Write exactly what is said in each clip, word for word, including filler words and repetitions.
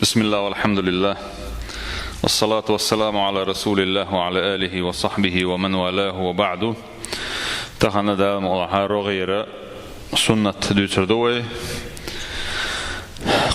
بسم الله والحمد لله والصلاة والسلام على رسول الله وعلى آله وصحبه ومن والاه وبعد. Тахана Дала мукъалахь рогӀера суннат дуьйцур ду вай.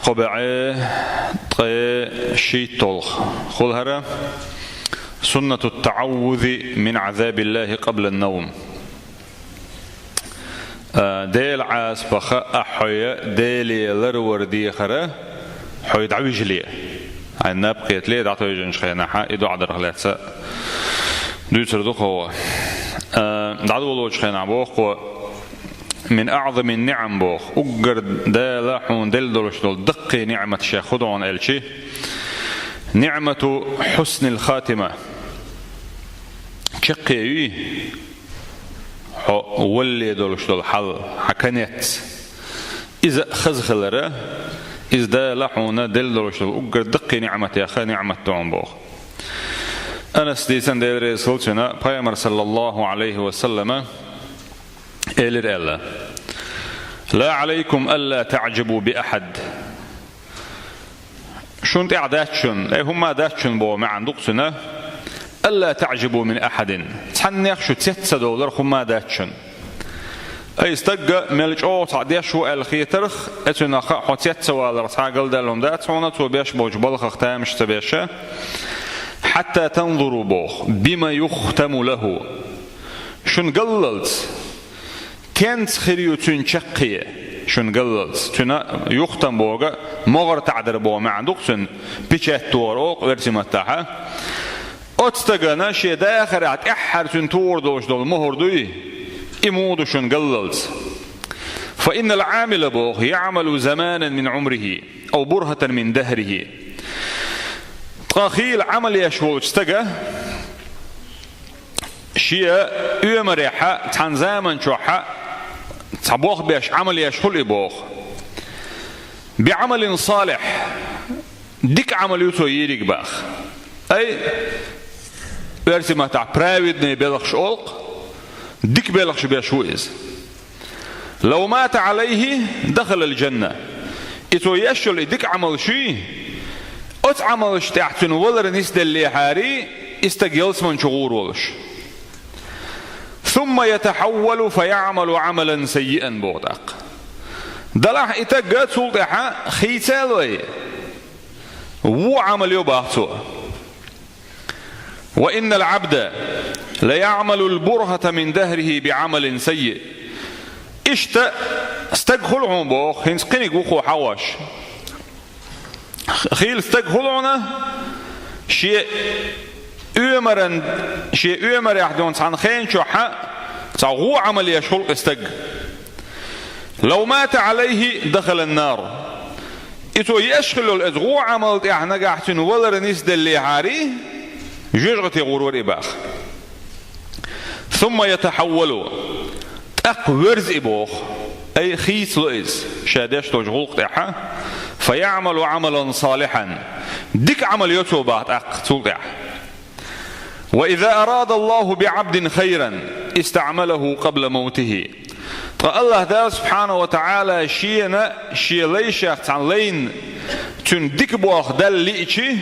Кхо бӀе ткъе шийтталгӀа хул хӀара. سنة التعوذ من عذاب الله قبل النوم. А, Делан Ӏазапах ахь хьо Деле ларвар дехара, хьо дӀавижале. Хьайн наб кхетале, дӀатовжанчу хенахь, и доӀа дарх лаьцна дуьйцур ду кхо. А, дӀадолочу хенахь боху кхо: من أعظم النعم боху, уггар Дала хьуна делла долуш долу даккхий ниӀматех хӀун ду хьуна аьлча, نعمة حسن الخاتمة. Чаккхе юй хьо валале долуш долу хьал, хьан конец. Иза а хаза хилар, иза Дала хьуна делла долуш долу уггар даккхий ниӀматех ниӀмат ду хьуна боху. Анаса дийцина, Дела реза хуьлда цунна, Пайхамара, саллаллаху Ӏалайхи ва саллама, элира аьлла: لا عليكم ألا تعجبوا بأحد. Шуна тӀехь дац шуна, ай, хӀумма дац шуна боху маьӀна ду-кх цуьнан: ألا تعجبوا من أحد. Цхьаннех шу цец ца довлар хӀумма дац шуна. Ай, стагга мел чӀогӀа цхьаъ деш ву аьлла хетарх, оцунах хьо цец ца валарх цхьа а галдаьлла хӀума дац хьуна, цо беш болчу балхах тамаш ца беш. حتى تنظروا боху, بم يختم له. Шуна галлалц, кенца хир ю цуьнан чаккхе, шуна галлалц. Цуьнан юхтам боху, могӀара таӀдар боху маьӀна ду-кх цуьнан, печать тохар олу-кх оьрсийн маттахь. Оцу стагана шен дахарехь тӀаьххьара цуьнан тухур долуш долу мухӀар дуй, и муха ду шуна галлалц. فإن العامل боху, يعمل زمانا من عمره أو برهة من دهره. Ткъа хийла Ӏамал еш волчу стага шен оьмарехь, цхьана заман чохь цхьа болх беш Ӏамал еш хуьлу и боху. بعمل صالح, дика Ӏамал ю цо йийриг баха. Ай, оьрсийн маттахь праведный белхаш олу-кх, дика белхаш беш ву иза. لو مات عليه دخل الجنة. И цо еш йолу и дика Ӏамалш юй, оцу Ӏамалш тӀехь цуьнан валар нисделлехьарий, и стаг ялсаман чу гӀур волуш. ثم يتحول فيعمل عملا سيئا боху тӀаккха. Делахь и стаг цул тӀаьхьа хийца а лой, вон Ӏамал йо баха цо. وإن العبد ليعمل البرهة من دهره بعمل سيء. Иштта стаг хуьлу хьуна боху, хӀинца кхиниг ву кхо хьахош. Хийла стаг хуьлу хьуна, шен оьмаран, шен оьмарехь долу цхьана хен чохь цхьа вон Ӏамал еш хуьлу и стаг. لو مات عليه دخل النار. И цо еш хилла йолу иза вон Ӏамал тӀехь нагахь цуьнан валар нисделлехьарий, жоьжахате гӀур вара и баха. ثم يتحول. ТӀаккха верза и боху. Ай, хийцало иза, ша деш долчу гӀуллакх тӀехь. فيعمل عملا صالحا. Дика Ӏамал йо цо баха тӀаккха цул тӀаьхьа. وإذا أراد الله بعبد خيرا استعمله قبل موته. Ткъа Аллах Дала, субхьанаху ва таӀала, шена, шен лайшех цхьана лайна цуьнан дика болх дала лиъчи,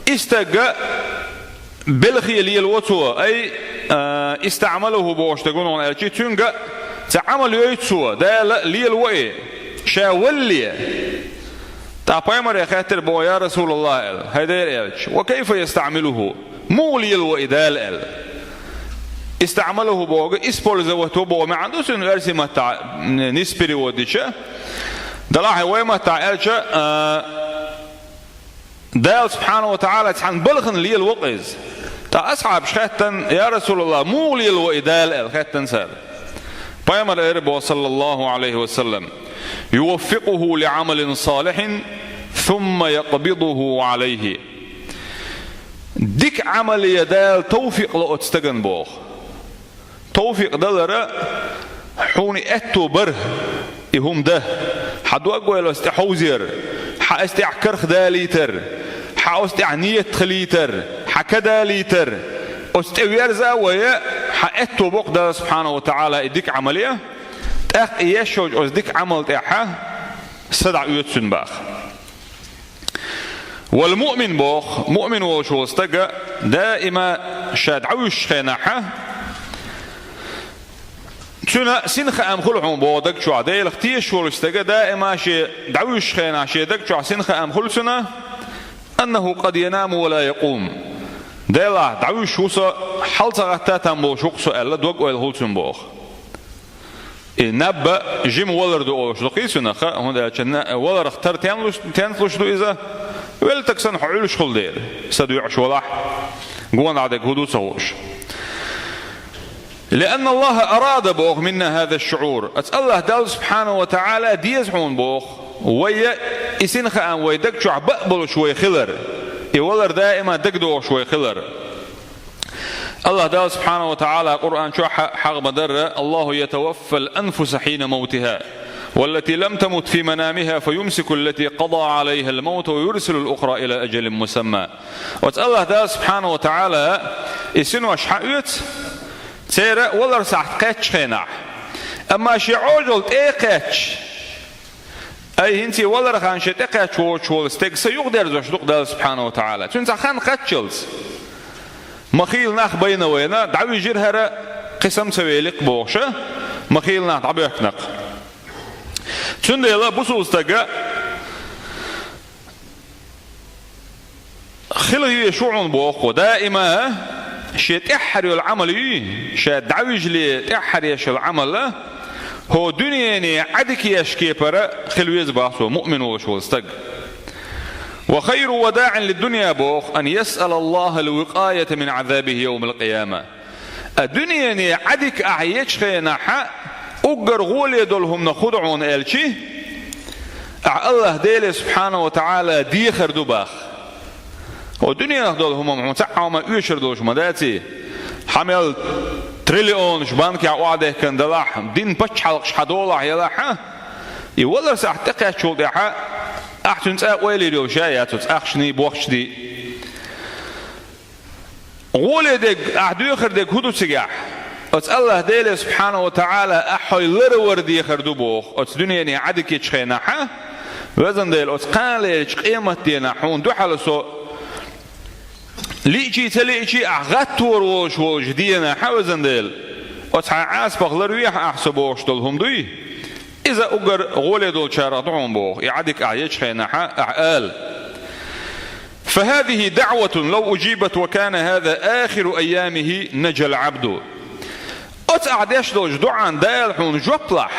и стагга белхе лелаво цо, ай, а, истаӀмалаху бохуш дерг ву хьуна аьлчи, цуьнга цхьа Ӏамал йойту цо, Дала лелаво и, ша валале. ТӀаккха пайхамаре хаьттира боху: «Я Расулаллах», — аьлла, — «хӀай Делан элча, ва кайфа ястаӀмилуху? Муха лелаво и Дала?» — аьлла. ИстаӀмалаху боху, использовать во боху маьӀна ду цуьнан оьрсийн маттахь, м, нисса перевод дича. Делахь вай маттахь аьлча, а, Дала субхьанаху ва таӀала цхьана балхана лелаво-кх иза. ТӀаккха асхьабаш хаьттина: «Я Расулаллах, муха лелаво и Дала?» — аьлла, хаьттина цара. Пайхамара элира боху, саллаллаху Ӏалайхи ва саллам: «Юваффикъуху ли Ӏамалин салихьин, сумма якъбидуху Ӏалайхи». Дика Ӏамале Дала тавфикъ ло оцу стагана боху. Тавфикъ далара, хьуна и аьтто бар, и хӀума дан, хьан дог-ойла оцу тӀе хьовзар, хьан оцу тӀехь карх далийтар, хьан оцу тӀехь нийят хилийтар, хьан ка далийтар, оцу тӀе верза а вай, хьан аьтто боккха Дала субхьанаху ва таӀала и дика Ӏамале, тӀаккха и еш йолчу оцу дика Ӏамал тӀехь са дӀаоьцу цуьнан баха. Вал муъмин боху, муъмин волуш волу стага даима ша дӀавуьссучу хенахьа, цуьнан синхаам хуьлу хьуна боху даг чохь, Делах тешаш волуш стага даима шен дӀавуьссучу хенахь шен даг чохь синхаам хуьлу цуьнан, аннаху къад янаму ва ла якъум. Делахь дӀавуьссуш ву со, хьал ца гӀатта там болуш ву-кх со аьлла, дог-ойла хуьлу цуьнан боху. И наб а жима валар ду олуш ду кхийсунаха, хӀунда аьлча на-, валарх тара тенлуш-, тентлуш ду иза, велла таг санна хьо Ӏуьллуш хуьлу дела, са доьӀуш валахь, гонахь дерг хӀун ду ца хууш. Лианна Аллаха арада боху минна хаза шугӀур. Аца Аллах Далла субхьана ва таӀала деза хьуна боху, вайя и синхаам вай даг чохь баа болуш вай хилар, и валар даима дагадогӀуш вай хилар. Аллах Дала субхьана ва таӀала Къуръан чохь хьа-, хьагӀ ма-дарра: «Аллаху ятаваффал анфуса хьина мавтиха, валлати лам тамут фи манамиха, фаюмсику аллати къада алайхал маута ва юрсилул ухра ила аджалин мусамма». Оцу Аллах Дала субхьана ва таӀала и синош хьаоьцу, церан валар сахьт кхаьччу хенахь. Амма шен Ӏожалла тӀе а кхаьчча, ай, хӀинца и валар хан шен тӀекхаьчча воцуш волу стеган са юхадерзош ду-кх Далла субхьана ва таӀала. Цуьнан цхьа хан кхаччалц. Ма хийла нах байна вайна, дӀавижира хӀара, кхин сам ца велира-кх бохуша, ма хийла нах дӀабоьхкина-кх. Цундела бусул стага хила везаш ву хьуна боху, даима шен тӀаьххьара йолу Ӏамал юй, ша дӀавижале тӀаьххьара еш йолу Ӏамал, хӀо дуьнене Ӏадика еш кепара хила веза боху цо, муъмин волуш волу стаг. Ва хайру вадаӀин лиддунья боху, ан ясъала Аллахал викъаята мин Ӏазабихи йовмал къияма. А дуьнене Ӏадика ахь ечу хенахьа, уггар гӀоле долу хӀуманах хӀун ду хьуна аьлчи, ахь Аллах Деле субхьана ва таӀала дехар ду боху. Хьо дуьненах долу хӀума хьуна цхьа а хӀума оьшур долуш ма даций? Хьан мел триллионаш банкехь охьадехкина далахь, дин пачхьалкхаш хьан долахь елахьа, и валар сахьт тӀекхаьччул тӀаьхьа, ахь цуьнан цӀа ойла йийр йолуш яц оцу ахчанийн, бохчанийн. ГӀоле дерг, ахь доьхур дерг хӀун ду цигахь? Оцу Аллах Деле субхьана ва таӀала ахь хьой ларвар дехар ду боху, оцу дуьнене Ӏадика ечу хенахьа, везан Дела, оцу кханалерчу къематденахь хьуна дуьхьал со лиъчий ца лиъчий ахь гӀаттор волуш волчу денахьа, везан Дела, оцу хьайн Ӏаспах ларвехьа ахь со бохуш долу хӀума дуй? Иза уггар гӀоле долчарах ду хьуна боху, и Ӏадика ахь ечу хенахьа ахь ала: «Фа хазихи даъватун лав уджибат ва кана хаза ахиру айямихи наджал Ӏабду». Оцу ахь деш долчу доӀан Дала хьуна жоп лахь,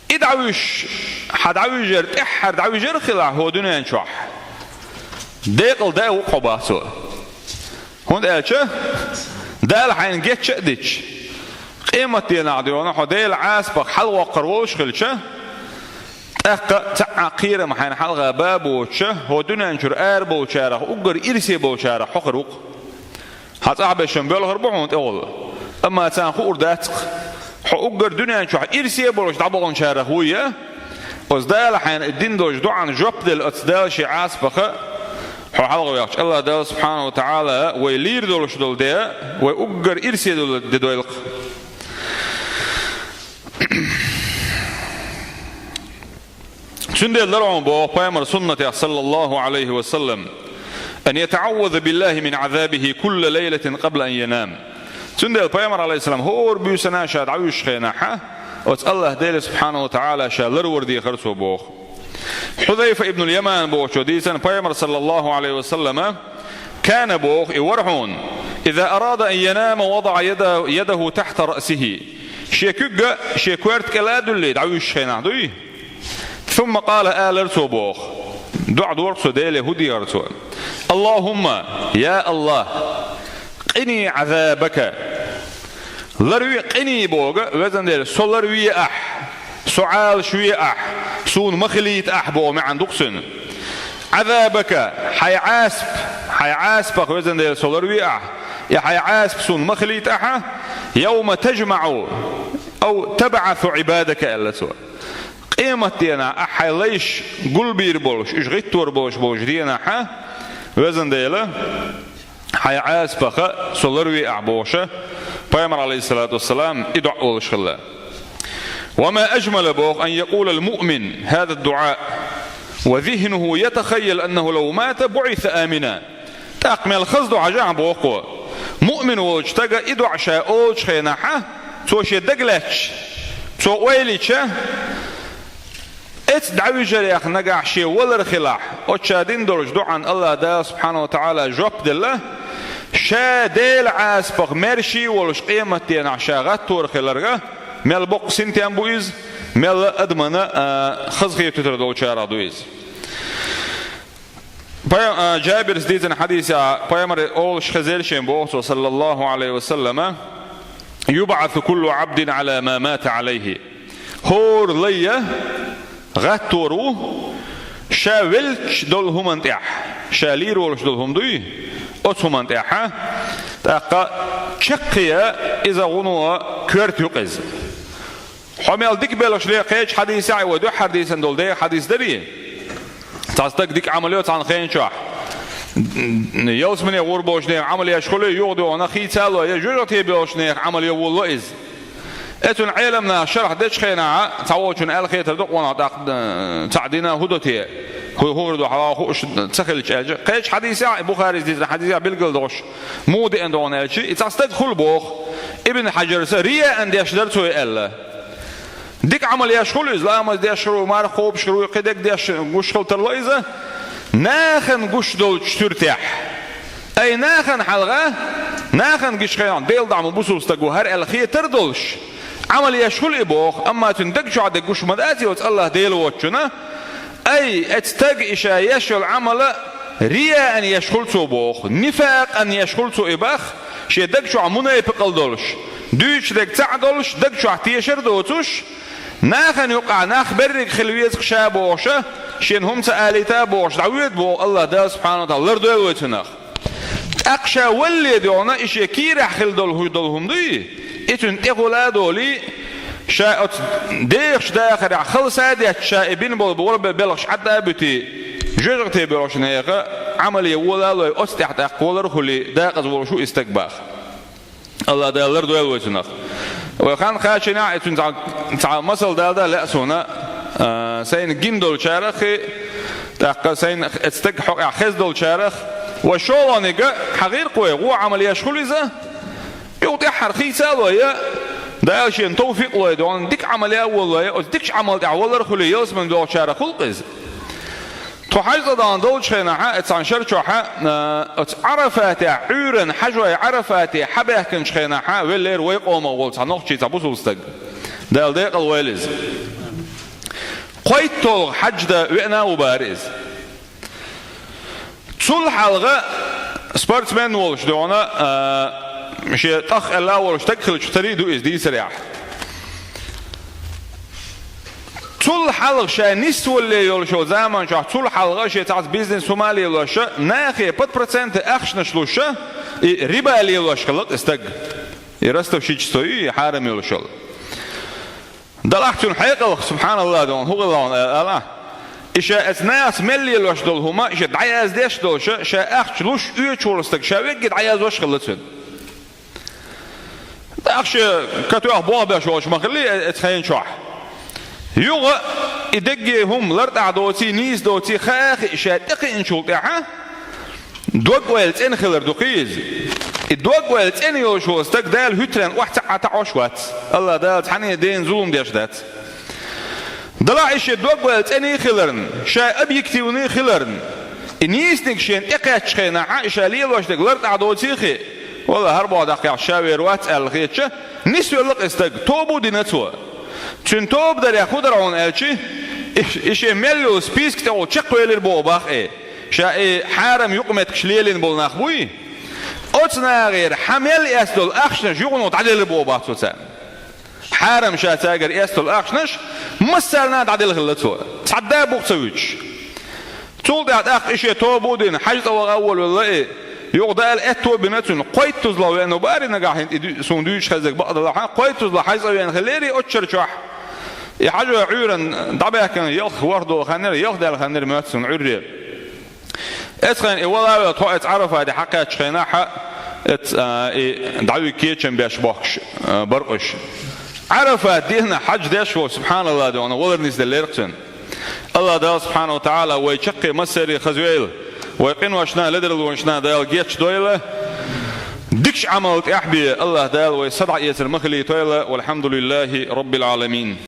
и дӀавуьш, хьан дӀавижар, тӀаьххьара дӀавижар а хилахь хӀо дуьнен чохь, декъала да ву-кх хьо боху цо. ХӀунда аьлча Дала хьайна гечча а дича, къематденахь дуьйна хьо Делан Ӏаспах хьалагӀоккхур волуш хилча, тӀаккха цхьа а кхерам хьайна хьалха бан боцуша, хьо дуьнен чуьра ара болчарах уггар ирсе болчарах хьо хир ву-кх. Хьан цӀахь бешан боьлхур бу хьуна тӀехула, амма царна хуур дац-кх, хьо уггар дуьнен чохь ирсе а болуш дӀабаханчарах вуй а. Оцу Дала хьайна и дина долчу доӀан жоп делла оцу Дала шен Ӏаспаха хьо хьалха вехча, Аллах Дала субхьана ва таӀала вай лийр долуш долу де, вай уггар ирсе долу де дойла-кх. Цундела лар хьуна боху пайхамар суннатех, саллаллаху Ӏалайхи ва саллам: «Ан ятаӀавваза биллахи мин Ӏазабихи кулла лайлатин къабла ан янам». Цундела пайхамар, Ӏалайхиссалам, хӀора буьйсана ша дӀавуьссучу хенахьа, оцу Аллах Деле субхьана ва таӀала ша ларвар дехар цо боху. Хьузайфа ибн Яман бохучо дийцина, пайхамар, саллаллаху Ӏалайхи ва саллама, кана боху, и вара хьуна, иза арада ан янама вадаӀа яда-, ядаху тахьта раъсихи. Шен куьг а шен коьрта кӀела а дуьллий, дӀавуьссучу хенахь дуй? Сумма къала, алар цо боху. ДоӀа дора-кх цо Деле, хӀун дехар цо? Аллахумма, я Аллах, къини Ӏазабака. Ларве къини боху, везан Дела, со ларве ахь, со Ӏалашве ахь, суна ма хилийта ахь боху маьӀна ду-кх цуьнан. Ӏазабака, хьайн Ӏаспа, хьайн Ӏаспах, везан Дела, со ларве ахь, я хьайн Ӏаспа суна ма хилийта ахьа, йовма таджмаӀу ау табӀасу Ӏибадака, аьлла цо. Къематденахь ахь хьайн лайш гулбийр болуш, уьш гӀиттор болуш болчу денахьа, везан Дела, хьайн Ӏаспаха со ларве ахь бохуша, пайхамар, Ӏалайхиссалату вассалам, и доӀа олуш хилла. Ва ма аджмала боху ан якъулал муъмин хаза дуӀа. وذهنه يتخيل أنه لو مات بعث آمنا. ТӀаккха мел хаза ду хьажахьа боху. Муъмин волчу стага и доӀа ша олучу хенахьа, цо шен дагалаьтташ, цо ойла йича, эцца дӀавижарех нагахь шен валар хилахь, оцу ша дина долчу доӀан Аллах Дала субхьанаху ва таӀала жоп делла, ша Делан Ӏазапах маьрша волуш къематденахь ша гӀаттор хиларга, мел боккха синтем бу иза, мел адамана, а, хазахетуьйтур долчарах ду иза. Пай-, а, Джабирс дийцина хьадисехь, пайхамаре олуш хезира шен боху цо, саллаллаху Ӏалайхи ва саллама: «يبعث كل عبد على ما مات عليه». ХӀора лай гӀаттор ву ша веллачу долу хӀуманна тӀехь, ша лийр волуш долу хӀума дуй, оцу хӀуманна тӀехьа, тӀаккха чаккхе иза гӀуно коьрта юкъа иза. Хьо мел дика белхаш ле кхечу хьадисехь, вай дуьххьара дийцина долу деха хьадис дарий? Цхьа стаг дика Ӏамал йо цхьана хен чохь. Ялсамане гӀур болчу нехан Ӏамал еш хуьлу, юха дуьхьал хийца а ло, я жоьжахате болчу нехан Ӏамал йо волало иза. Эцунна Ӏеламнаха шарх дечу хенахь, цхьаволчунна аьлла хетар ду къонах тӀаккха, э, цхьаъ дина хӀун до те? ХӀу-, хӀура ду хьала хууш ца хилча аьлча. Кхечу хьадисехь, Бухарис дийцина хьадисехь билгал долуш, муха деана догӀу аьлча, и цхьа стаг хуьлу боху. Ибн Хьаджарса рияъан деш дара цо и аьлла. Дика Ӏамал еш хуьлу иза, ламаз деш хир ву, марха кхобуш хир ву, кхидерг деш гуш хила тарло иза, нахана гуш долчу суьртехь. Ай, нахана хьалха, нахана гича хенахь Делан дуьхьа ма бусулба стаг ву хӀара аьлла хетар долуш, Ӏамал еш хуьлу и боху, амма цуьнан даг чохь дерг гуш ма дац и оцу Аллах Дела воцчунна. Ай, эцу стага и ша еш йолу Ӏамала рияъан еш хуьлу цо боху, нифакъан еш хуьлу цо и бах, шен даг чохь мунепикъал долуш, дуьйцуш дерг цхьаъ долуш, даг чохь тешар а доцуш, нахана юкъахь нах берриг хила веза-кх ша бохуша, шена хӀума ца алийта а бохуш, дӀавоьду боху Аллах Дала субхьанаху ва таӀала, лардойла вай цунах. ТӀаккха ша валале дуьхьал и шен кийрахь хила долу хӀу-, долу хӀума дуй, и цуьнан тӀехула а долий, ша оцу дехачу дахарехь халса а детташ, ша и бина болу бе-, белхаш Ӏадда а буьтий, жоьжахате боьлхучу нехан Ӏамале вола а лой, оцу тӀехь тӀаккха валар а хуьлий, декъаза волуш ву и стаг баха. Аллах Дала лардойла вай цунах. Вай хан кхачийнехь а, и цуьнан цхьа, цхьа масал дала дан лаьа суна, а, сайна гина долчарах и, тӀаккха сайна эцу стаг хьокъехь хеза долчарах, вай шолгӀаниг хьан гӀиркх вай, гӀо Ӏамал еш хуьлу иза, юха тӀаьххьара хийца а ло я, Дала шена товфикъ лой дона, дика Ӏамал я а волло я, оцу дикачу Ӏамал тӀехь валар а хуьлий, ялсамане доьлхучарах хуьлу-кх иза. Тхо хьаьж цӀа дахана долчу хенахьа, э, цхьана шар чохьа, э, оцу Ӏарафатехь, Ӏуьйранна хьажой Ӏарафате хьабаьхкинчу хенахьа, веллера вай къомах волу цхьа нохчий, цхьа бусулба стаг. Дала декъала войла иза. КхойтталгӀа хьаьж дан веана а ву бара иза. Цул хьалха спортсмен волуш дуьхьал, э, шен тӀах аьлла а волуш стаг хилча, цари а ду иза дийцарехь. Цул хьалха ша нисвалле йолуш йолу заман чохь, цул хьалха шен цхьацца бизнес хӀума а лелоша, нахе под проценты ахчанаш луша, и риба лелош хилла-кх и стаг. И ростовщичество ю, и хьарам йолуш йолу. Далахь цуьнан хьекъалх, субхьаналлах, дон, хӀун хилла хьуна, ала? И ша эцу нахаца мел лелош долу хӀума, и ша дӀаяздеш долуша, ша ахча луш оьцуш волу стаг, ша вегги дӀаяздеш хилла цуьнан. ТӀаккха шен катоьхна болх беш волуш ма хиллий э-, эцу хенан чохь. Юха и дегге хӀума лартӀахь доций, нийса доций, хаа а хиъна, ша тӀекхиъначул тӀаьхьа дог-ойла цӀена хилар ду-кх иза. И дог-ойла цӀена йолуш волу стаг Дала хӀуьттаренна охьа ца Ӏа таӀош вац. Аллах Дала цхьанне а дена зулам деш дац. Далахь и шен дог-ойла цӀена хиларна, ша объективный хиларна, и нийсаниг шена тӀекхаьччу хенахьа, и ша лелош дерг лартӀахь доций хиъна, валла, хӀара боху даккхехь ша вер вац аьлла хетча, нисвелла-кх и стаг, тоба а дина цо. Цуьнан тоба дарехь хӀун дара хьуна аьлча, и, и шен мел йолу списка тӀехула чекхвелира боху бах э. Ша и хьарам юкъаметтигаш лелийна болу нах буй? Оцу нахера хьан мел эцна долу ахчанаш юхануха дӀаделла боху бах цо царна. Хьарам ша цаьргара эцна долу ахчанаш массарна а дӀаделла хилла цо, цхьа да а бух ца вуьтуш. Цул тӀаьхьа тӀаккха и шен тоба а дина, хьаьж цӀа ваха а волавелла и, юха Дала аьтто а бина цуьнан, кхойттазло веана бара и нагахь хӀинца и ду-, суна дуьйцуш хезарг бакъдалахьа, кхойттазло хьаьж цӀа веана хиллера и оцу шар чохь. И хьажой Ӏуьйранна дӀабаьхкина ялх ворхӀ долу хан яра, ялх даьлла хан яра моьтту суна Ӏуьйре. Эцу хенахь и вала а ваьлла, тхо эцу Ӏарафате хьакхаьччу хенахьа, эцу, а, и дӀавига кечам беш бохкуш, а, бара уьш. Ӏарафат дийнахь хьаьж деш волу, субхьаналлах, дуьхьал валар нисделлера-кх цуьнан. АллахӀ Дала субхьанаху ва тагӀала вай чаккхе массаре хазавойла, вай къиношна, ледарлонашна Дала гечдойла, дикача Ӏамал тӀехьа бе АллахӀ Дала вай са дӀаэцар ма хилийтойла. والحمد لله رب العالمين.